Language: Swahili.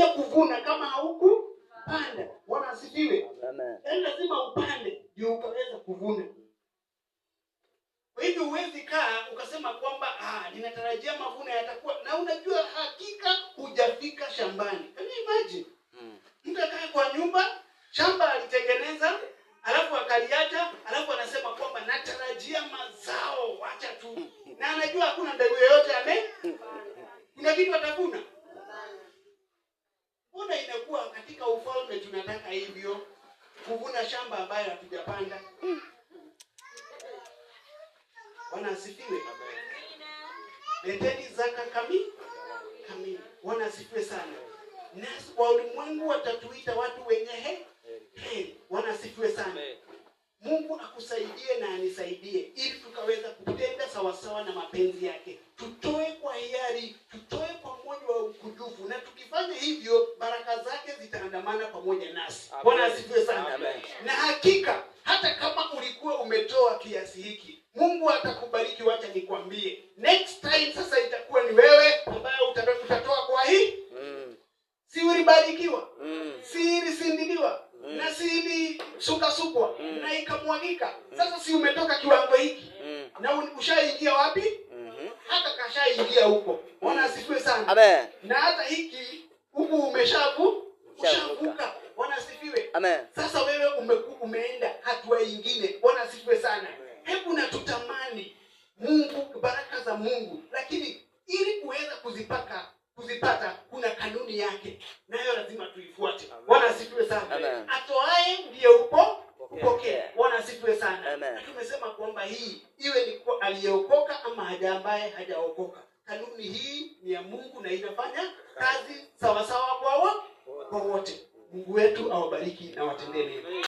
tarajia kuvuna kama haukupanda? Bwana asifiwe. Amen. Yaani lazima upande ndio ukaweza kuvuna. Kwa hivyo huwezi kaa ukasema kwamba ninatarajia mavuno yatakuwa, na unajua hakika hujafika shambani. Can you imagine? Mtu akaa kwa nyumba, shamba alitengeneza, alafu akaliacha, alafu anasema kwamba natarajia mazao, wacha tu, na anajua hakuna mbegu yoyote kuna kitu atavuna. Mbona inakuwa katika ufalme tunataka hivyo kuvuna shamba ambayo hatujapanda? Bwana asifiwe. Leteni zaka kamili. Bwana asifiwe sana. Nasi wa ulimwengu watatuita watu wenye heri. Bwana asifiwe sana. Mungu akusaidie na anisaidie ili tukaweza kutenda sawasawa na mapenzi yake. Tutoe kwa hiari, tutoe kwa moyo wa ukunjufu, na tukifanya hivyo baraka zake zitaandamana pamoja nasi. Bwana asifiwe sana. Amen. Na hakika hata kama ulikuwa umetoa kiasi hiki, Mungu atakubariki. Wacha nikwambie, next time sasa itakuwa ni wewe ambaye utatoa kwa hii. Si ulibarikiwa? Si ilisindiliwa? Na si ilisukasukwa na ikamwagika? Sasa si umetoka kiwango hiki na ushaingia wapi? Hata kashaingia huko. Bwana asifiwe sana. Amen. Na hata hiki huku ushavuka. Bwana asifiwe. Amen. Sasa wewe umeenda hatua ingine. Bwana asifiwe sana. Hebu na tutamani Mungu, baraka za Mungu, lakini ili kuweza kuzipata kuna kanuni yake, nayo lazima tuifuate. Bwana asifiwe sana. Amen. Atoaye ndiye upo upokea. Bwana asifiwe sana. Amen. Na tumesema kwamba hii iwe ni kwa aliyeokoka ama ambaye hajaokoka, kanuni hii ni ya Mungu na inafanya kazi sawasawa kwa wote. Mungu wetu awabariki na watendee mema.